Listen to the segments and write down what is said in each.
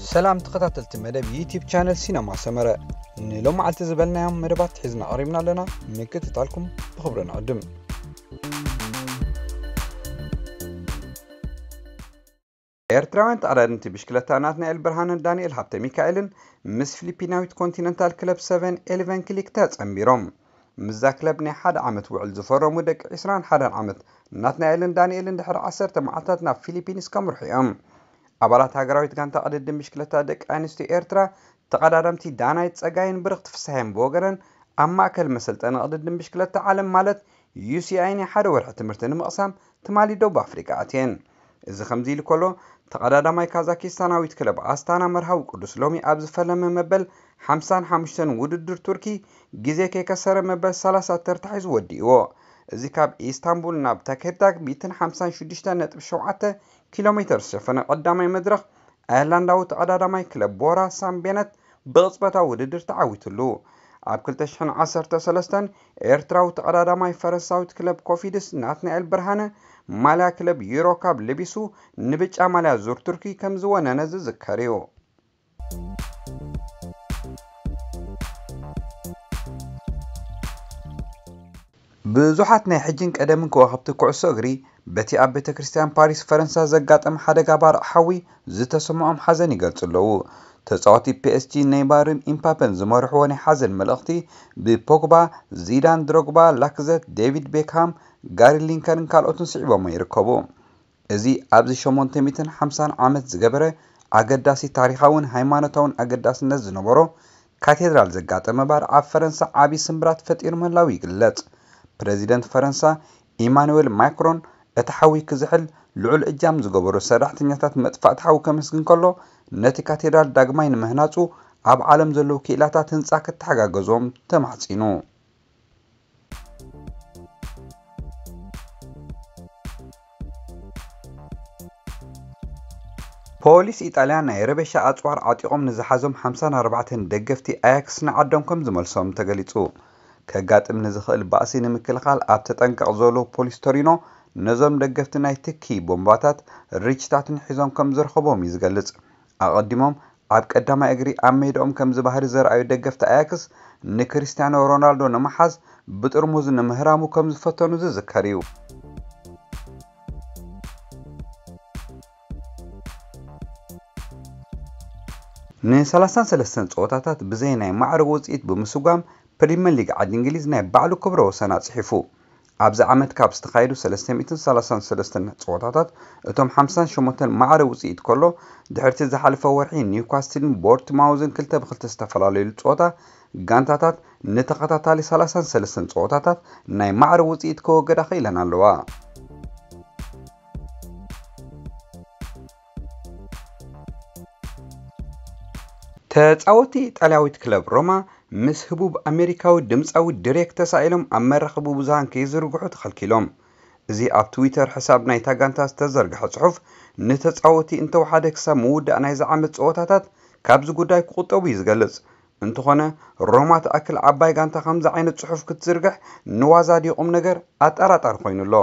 ሰላም ተኸታተልቲ መደብ ዩቲብ ቻነል ሲነማ ሰመረ፣ ንሎማዓልቲ ዝበልናዮም መደባት ሒዝና ቀሪብና ኣለና። ምክትታልኩም ብኽብሪ ንዕድም። ኤርትራውያን ተቐዳደምቲ ብሽክለታ ናትናኤል ብርሃንን ዳንኤል ሃብተ ሚካኤልን ምስ ፊሊፒናዊት ኮንቲነንታል ክለብ ሰቨን ኤሌቨን ክሊክ ተጸንቢሮም። ምስዛ ክለብ ናይ ሓደ ዓመት ውዕል ዝፈረሙ ደቂ ዕስራን ሓደን ዓመት ናትናኤልን ዳንኤልን ድሕሪ ዓሰርተ መዓልታት ናብ ፊሊፒንስ ከምርሑ እዮም። ኣባላት ሃገራዊት ጋንታ ቅድድም ብሽክለታ ደቂ ኣንስትዮ ኤርትራ ተቐዳደምቲ ዳናይት ጸጋይን ብርኽቲ ፍስሃየን ብወገነን ኣብ ማእከል መሰልጠኒ ቅድድም ብሽክለታ ዓለም ማለት ዩ ሲ ኣይ ናይ ሓደ ወርሒ ትምህርቲ ንምቕሳም ትማሊ ደቡብ ኣፍሪቃ ኣትየን። እዚ ከምዚ ኢሉ ከሎ፣ ተቐዳዳማይ ካዛኪስታናዊት ክለብ ኣስታና መርሃዊ ቅዱስ ሎሚ ኣብ ዝፈለመ መበል ሓምሳን ሓሙሽተን ውድድር ቱርኪ ግዜ ከይከሰረ መበል ሰላሳ ተርታ ሒዙ ወዲእዎ። እዚ ካብ ኢስታንቡል ናብ ተኬርዳግ ሚእትን ሓምሳን ሽዱሽተ ነጥቢ ሸውዓተ ኪሎ ሜተር ዝሸፈነ ቀዳማይ መድረኽ ኣየርላንዳዊ ተቐዳዳማይ ክለብ ቦራ ሳምቤነት ብቕጽበታዊ ውድድር ተዓዊትሉ። ኣብ ክልተ ሽሕን ዓሰርተ ሰለስተን ኤርትራዊ ተቐዳዳማይ ፈረንሳዊት ክለብ ኮፊድስ ናትናኤል ብርሃነ ማልያ ክለብ ዩሮካብ ለቢሱ ንብጫ ማልያ ዙር ቱርኪ ከም ዝወነነ ዝዝከር እዩ። ብዙሓት ናይ ሕጅን ቀደምን ከዋኽብቲ ኩዕሶ እግሪ በቲ ኣብ ቤተ ክርስቲያን ፓሪስ ፈረንሳ ዘጋጠመ ሓደጋ ባርዕ ሓዊ ዝተሰምዖም ሓዘን ይገልጹ ኣለዉ። ተጻወቲ ፒ ኤስ ጂ ኔይማርን ኢምፓፐን ዝመርሕዎ ናይ ሓዘን መልእኽቲ ብፖግባ፣ ዚዳን፣ ድሮግባ፣ ላክዘት፣ ዴቪድ ቤክሃም፣ ጋሪ ሊንከርን ካልኦትን ስዒቦሞ ይርከቡ። እዚ ኣብዚ ሸሞንተ ሚእትን ሓምሳን ዓመት ዝገበረ ኣገዳሲ ታሪኻውን ሃይማኖታውን ኣገዳስነት ዝነበሮ ካቴድራል ዘጋጠመ ባር ኣብ ፈረንሳ ዓቢ ስምብራት ፈጢሩ ምህላው ይግለጽ። ፕረዚደንት ፈረንሳ ኢማኑዌል ማክሮን እቲ ሓዊ ክዝሕል ልዑል እጃም ዝገበሩ ሰራሕተኛታት መጥፋእቲ ሓዊ ከመስግን ከሎ፣ ነቲ ካቴድራል ዳግማይ ንምህናጹ ኣብ ዓለም ዘለዉ ክኢላታት ህንጻ ክተሓጋገዞም ተማሕጺኑ። ፖሊስ ኢጣልያ ናይ ረበሻ ኣጽዋር ዓጢቖም ንዝሓዞም ሓምሳን ኣርባዕተን ደገፍቲ ኣያክስ ንዓዶም ከም ዝመልሶም ተገሊጹ። ከጋጥም ንዝኽእል ባእሲ ንምክልኻል ኣብ ተጠንቀቕ ዘሎ ፖሊስ ቶሪኖ፣ ነዞም ደገፍቲ ናይ ትኪ ቦምባታት፣ ርችታትን ሒዞም ከም ዝረኸቦም እዩ ዝገልጽ። ኣቐዲሞም ኣብ ቀዳማይ እግሪ ኣብ ሜዳኦም ከም ዝባህሪ ዘርኣዩ ደገፍቲ ኣያክስ፣ ንክሪስቲያኖ ሮናልዶ ንምሓዝ ብጥርሙዝ ንምህራሙ ከም ዝፈተኑ ዝዝከር እዩ። ንሰላሳን ሰለስተን ጸወታታት ብዘይ ናይ ማዕረ ውጽኢት ብምስጓም፣ ፕሪመር ሊግ ዓዲ እንግሊዝ ናይ ባዕሉ ክብረ ወሰን ኣጽሒፉ። ኣብዚ ዓመት ካብ ዝተኻየዱ ሰለስተ ሚእትን ሰላሳን ሰለስተን ጸወታታት፣ እቶም ሓምሳን ሸሞንተን ማዕረ ውጽኢት ከሎ፣ ድሕርቲ ዝሓለፈ ወርሒ ኒውካስትልን ቦርትማውዝን ክልተ ብክልተ ዝተፈላለዩሉ ጸወታ፣ ጋንታታት ንተኸታታሊ ሰላሳን ሰለስተን ጸወታታት ናይ ማዕረ ውጽኢት ከወገዳ ክኢለን ኣለዋ። ተጻወቲ ኢጣልያዊት ክለብ ሮማ ምስ ህቡብ ኣሜሪካዊ ድምጻዊ ድሬክ ተሳኢሎም ኣብ መራኸቢ ብዙሃን ከይዝርግሑ ተኸልኪሎም። እዚ ኣብ ትዊተር ሕሳብ ናይታ ጋንታ ዝተዘርግሐ ጽሑፍ፣ ንተጻወቲ እንተወሓደ ክሳብ ምውዳእ ናይዚ ዓመት ጸወታታት ካብዚ ጉዳይ ክቑጠቡ እዩ ዝገልጽ። እንተኾነ፣ ሮማ ትኣክል ዓባይ ጋንታ ከምዚ ዓይነት ጽሑፍ ክትዝርግሕ ንዋዛ ድዩ ቁም ነገር ኣጠራጣሪ ኮይኑ ኣሎ።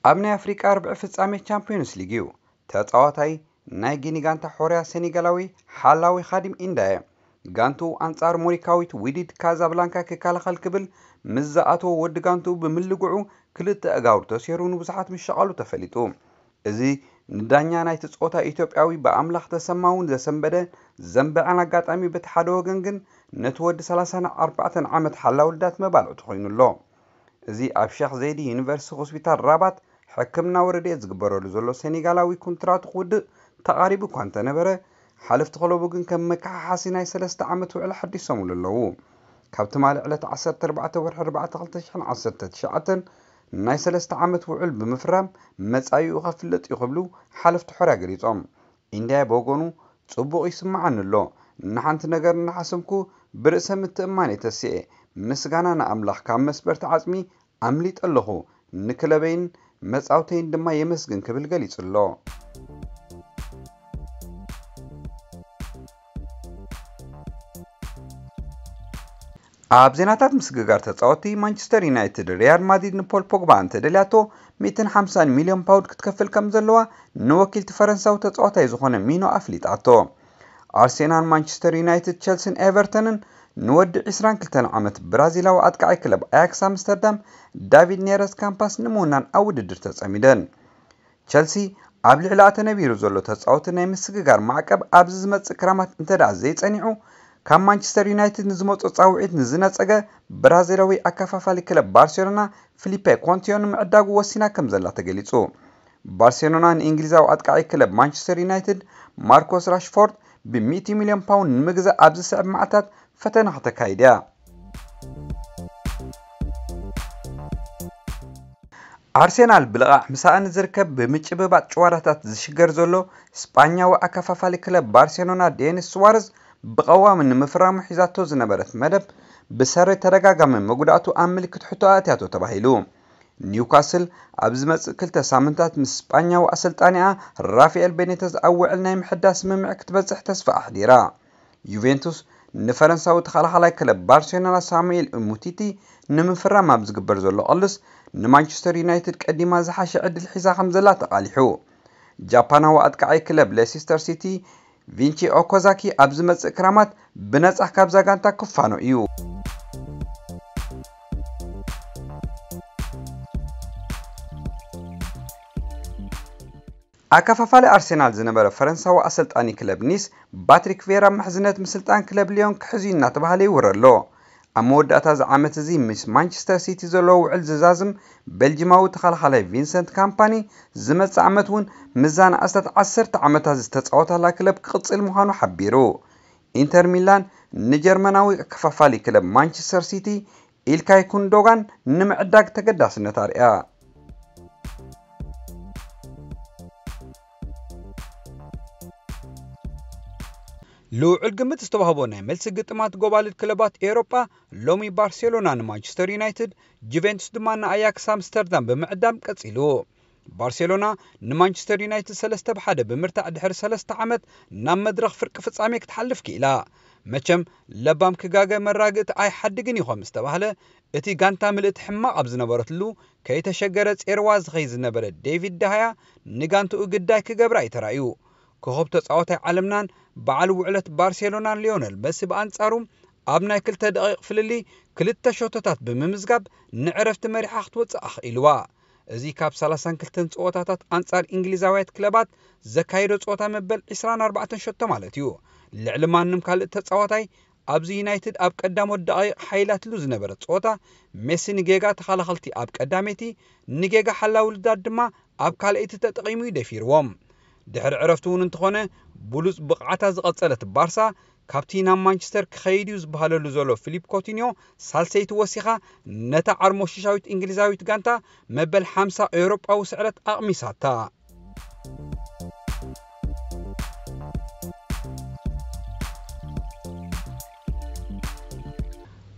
ኣብ ናይ ኣፍሪቃ ርብዒ ፍጻሜ ቻምፒዮንስ ሊግ እዩ። ተጻዋታይ ናይ ጊኒ ጋንታ ሖርያ ሴኔጋላዊ ሓላዊ ኻዲም ኢንዳየ፣ ጋንቱ ኣንጻር ሞሪካዊት ዊዲድ ካዛብላንካ ክከላኸል ክብል ምስ ዝኣተወ ወዲ ጋንቱ ብምልግዑ ክልተ ኣእጋሩ ተሴሩ ንብዙሓት ምሸቓሉ ተፈሊጡ። እዚ ንዳኛ ናይቲ ጸወታ ኢትዮጵያዊ ብኣምላኽ ተሰማ እውን ዘሰንበደ ዘንበዐን ኣጋጣሚ በቲ ሓደ ወገን ግን ነቲ ወዲ ሰላሳን ኣርባዕተን ዓመት ሓላዊ ልዳት መባልዕቱ ኮይኑ ኣሎ። እዚ ኣብ ሸኽ ዘይዲ ዩኒቨርሲቲ ሆስፒታል ራባት ሕክምናዊ ረድኤት ዝግበረሉ ዘሎ ሴኔጋላዊ ኩንትራቱ ክውድእ ተቓሪቡ እኳ እንተነበረ፣ ሓለፍቲ ክለቡ ግን ከም መከሓሓሲ ናይ ሰለስተ ዓመት ውዕል ሓዲሶምሉ ኣለዉ። ካብ ትማሊ ዕለት ዓሰርተ ኣርባዕተ ወርሒ ኣርባዕተ ክልተ ሽሕን ዓሰርተ ትሽዓተን ናይ ሰለስተ ዓመት ውዕል ብምፍራም መጻኢኡ ከፍለጥ እዩ ክብሉ ሓለፍቲ ሖርያ ገሊጾም። ኢንድያ ብወገኑ፣ ጽቡቕ ይስምዓኒ ኣሎ። ንሓንቲ ነገር እናሓሰምኩ ብርእሰ ምትእምማን እየ ተሲኤ። ምስጋና ንኣምላኽ፣ ካብ መስበርቲ ዓጽሚ ኣምሊጠ ኣለኹ። ንክለበይን መጻውተይን ድማ የመስግን ክብል ገሊጹ ኣሎ። ኣብ ዜናታት ምስግጋር ተጻወትቲ፣ ማንቸስተር ዩናይትድ ሪያል ማድሪድ ንፖል ፖግባ እንተደልያቶ ሚእትን ሓምሳን ሚልዮን ፓውንድ ክትከፍል ከም ዘለዋ ንወኪልቲ ፈረንሳዊ ተጻዋታይ ዝኾነ ሚኖ ኣፍሊጣቶ። ኣርሴናል፣ ማንቸስተር ዩናይትድ፣ ቸልሲን ኤቨርተንን ንወዲ ዕስራን ክልተን ዓመት ብራዚላዊ ኣጥቃዒ ክለብ ኣያክስ ኣምስተርዳም ዳቪድ ኔረስ ካምፓስ ንምውናን ኣብ ውድድር ተጸሚደን። ቸልሲ ኣብ ልዕሊ ኣተነቢሩ ዘሎ ተጻወቲ ናይ ምስግጋር ማዕቀብ ኣብዚ ዝመጽእ ክራማት እንተደኣ ዘይጸኒዑ፣ ካብ ማንቸስተር ዩናይትድ ንዝመጾ ጻውዒት ንዝነጸገ ብራዚላዊ ኣከፋፋሊ ክለብ ባርሴሎና ፊሊፔ ኮንቲዮ ንምዕዳጉ ወሲና ከም ዘላ ተገሊጹ። ባርሴሎና ንእንግሊዛዊ ኣጥቃዒ ክለብ ማንቸስተር ዩናይትድ ማርኮስ ራሽፎርድ ብሚእቲ ሚልዮን ፓውንድ ንምግዛእ ኣብ ዝስዕብ መዓልታት ፈተነ ከተካይድ እያ። ኣርሴናል ብልቓሕ ምሳኣ ንዝርከብ ብምጭብባጥ ጭዋዳታት ዝሽገር ዘሎ ስጳኛዊ ኣከፋፋሊ ክለብ ባርሴሎና ዴኒስ ሱዋረዝ ብቐዋሚ ንምፍራሙ ሒዛቶ ዝነበረት መደብ ብሰሪ ተደጋጋሚ መጉዳእቱ ኣብ ምልክት ሕቶ ኣእትያቶ ተባሂሉ። ኒውካስል ኣብ ዝመጽእ ክልተ ሳምንታት ምስ ስጳኛዊ ኣሰልጣኒኣ ራፋኤል ቤኒተዝ ኣብ ውዕል ናይ ምሕዳስ ስምምዕ ክትበጽሕ ተስፋ ኣሕዲራ። ዩቬንቱስ ንፈረንሳዊ ተኸላኻላይ ክለብ ባርሴሎና ሳሙኤል ኡምቲቲ ንምፍራም ኣብ ዝግበር ዘሎ ቅልስ፣ ንማንቸስተር ዩናይትድ ቀዲማ ዝሓሸ ዕድል ሒዛ ከም ዘላ ተቓሊሑ። ጃፓናዊ ኣጥቃዓይ ክለብ ሌሲስተር ሲቲ ቪንቺ ኦኮዛኪ ኣብ ዝመጽእ ክራማት ብነጻ ካብዛ ጋንታ ክፋኖ እዩ። ኣከፋፋሊ ኣርሴናል ዝነበረ ፈረንሳዊ ኣሰልጣኒ ክለብ ኒስ ባትሪክ ቬራ ምሕዝነት ምስልጣን ክለብ ሊዮን ክሕዙ እናተባህለ ይውረ ኣሎ። ኣብ መወዳእታ እዚ ዓመት እዚ ምስ ማንቸስተር ሲቲ ዘለዎ ውዕል ዝዛዝም ቤልጂማዊ ተኸላኻላይ ቪንሰንት ካምፓኒ ዝመጽእ ዓመት እውን ምስዛ ንኣስታት ዓሰርተ ዓመታት ዝተጻወታላ ክለብ ክቕጽል ምዃኑ ሓቢሩ። ኢንተር ሚላን ንጀርመናዊ ኣከፋፋሊ ክለብ ማንቸስተር ሲቲ ኢልካይ ኩንዶጋን ንምዕዳግ ተገዳስነት ኣርእያ። ልዑል ግምት ዝተዋህቦ ናይ መልሲ ግጥማት ጎባልድ ክለባት ኤውሮጳ ሎሚ ባርሴሎና ንማንቸስተር ዩናይትድ፣ ጁቬንቱስ ድማ ንኣያክስ ኣምስተርዳም ብምዕዳም ቀጺሉ። ባርሴሎና ንማንቸስተር ዩናይትድ ሰለስተ ብ ሓደ ብምርታዕ ድሕሪ ሰለስተ ዓመት ናብ መድረኽ ፍርቂ ፍጻሜ ክትሓልፍ ክኢላ። መቸም ለባም ክጋገ መራግእቲ ኣይሓድግን እዩ ከም ዝተባህለ፣ እቲ ጋንታ ምልእቲ ሕማቕ ኣብ ዝነበረትሉ ከይተሸገረ ጼርዋ ዝኸይድ ዝነበረ ዴቪድ ዳሃያ ንጋንትኡ ግዳይ ክገብራ እዩ ተራእዩ። ኮኸብ ተጻዋታይ ዓለምናን በዓል ውዕለት ባርሴሎናን ሊዮነል መሲ ብኣንጻሩ ኣብ ናይ ክልተ ደቂቕ ፍልልይ ክልተ ሸቶታት ብምምዝጋብ ንዕረፍቲ መሪሓ ክትወጽእ ኣኽኢልዋ። እዚ ካብ ሰላሳን ክልተን ጸወታታት ኣንጻር እንግሊዛውያት ክለባት ዘካየዶ ጸወታ መበል ዕስራን ኣርባዕተን ሸቶ ማለት እዩ። ልዕሊ ማንም ካልእ ተጻዋታይ ኣብዚ ዩናይትድ ኣብ ቀዳሞት ደቓይቕ ሓይላትሉ ዝነበረ ጸወታ፣ ሜሲ ንጌጋ ተኸላኸልቲ ኣብ ቀዳመይቲ፣ ንጌጋ ሓላዊ ልዳት ድማ ኣብ ካልኣይቲ ተጠቒሙ እዩ ደፊርዎም። ድሕሪ ዕረፍቲ እውን እንተኾነ፣ ብሉጽ ብቕዓታ ዝቐጸለት ባርሳ፣ ካብቲ ናብ ማንቸስተር ክኸይድ እዩ ዝበሃለሉ ዘሎ ፊሊፕ ኮቲንዮ ሳልሰይቲ ወሲኻ፣ ነታ ዓርሞሽሻዊት እንግሊዛዊት ጋንታ መበል ሓምሳ ኤውሮጳዊ ስዕረት ኣቕሚሳታ።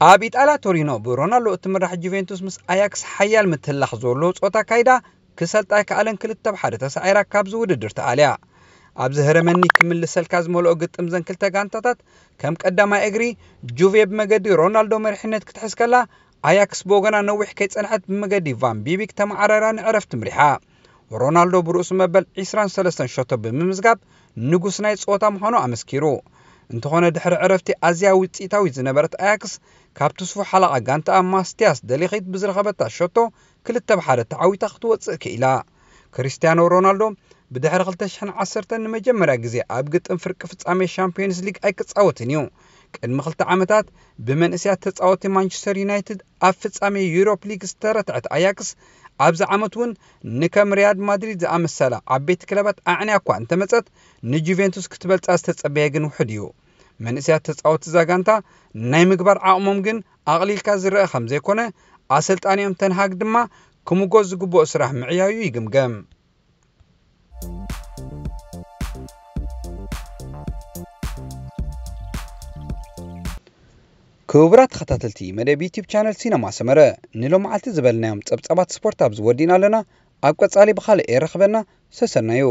ኣብ ኢጣልያ ቶሪኖ ብሮናልዶ እትምራሕ ጁቬንቱስ ምስ ኣያክስ ሓያል ምትላኽ ዘለዎ ጸወታ ኣካይዳ ክሰልጣ ኣይከኣለን፣ ክልተ ብ ሓደ ተሳዒራ ካብዚ ውድድር ተኣልያ። ኣብዚ ህረመኒ ክምልሰልካ ዝመልኦ ግጥም ዘን ክልተ ጋንታታት ከም ቀዳማይ እግሪ ጁቬ ብመገዲ ሮናልዶ መሪሕነት ክትሕዝ ከላ፣ ኣያክስ ብወገና ነዊሕ ከይጸንሐት ብመገዲ ቫን ቢቢክ ተመዓራራ ንዕረፍቲ ምሪሓ። ሮናልዶ ብርእሱ መበል ዕስራን ሰለስተን ሸቶ ብምምዝጋብ ንጉስ ናይ ጸወታ ምዃኑ ኣመስኪሩ። እንተኾነ ድሕሪ ዕረፍቲ ኣዝያ ውጽኢታዊት ዝነበረት ኣያክስ ካብ ትስፉ ሓለቓ ጋንታኣ ማስቲያስ ደሊኺት ብዝረኸበታ ሸቶ ክልተ ብ ሓደ ተዓዊታ ክትወጽእ ክኢላ። ክርስቲያኖ ሮናልዶ ብድሕሪ ክልተ ሽሕን ዓሰርተን ንመጀመርያ ግዜ ኣብ ግጥም ፍርቂ ፍጻሜ ሻምፒዮንስ ሊግ ኣይክጻወትን እዩ። ቅድሚ ክልተ ዓመታት ብመንእሰያት ተጻወትቲ ማንቸስተር ዩናይትድ ኣብ ፍጻሜ ዩሮፕ ሊግ ዝተረትዐት ኣያክስ ኣብዚ ዓመት እውን ንከም ሪያድ ማድሪድ ዝኣመሰላ ዓበይቲ ክለባት ኣዕንያ እኳ እንተመጸት ንጁቬንቱስ ክትበልጻ ዝተጸበየ ግን ውሑድ እዩ። መንእሰያት ተጻወትቲ እዛ ጋንታ ናይ ምግባር ዓቕሞም ግን ኣቕሊልካ ዝረአ ከም ዘይኮነ ኣሰልጣኒኦም ተንሃግ ድማ ክምጎስ ዝግብኦ ስራሕ ምዕያዩ ይግምገም። ክቡራት ተኸታተልቲ መደብ ዩቲዩብ ቻነል ሲነማ ሰመረ፣ ንሎመዓልቲ ዝበልናዮም ጸብጻባት ስፖርት ኣብዚ ወዲእና ኣለና። ኣብ ቀጻሊ ብኻልእ የረኽበና። ሰሰናዩ።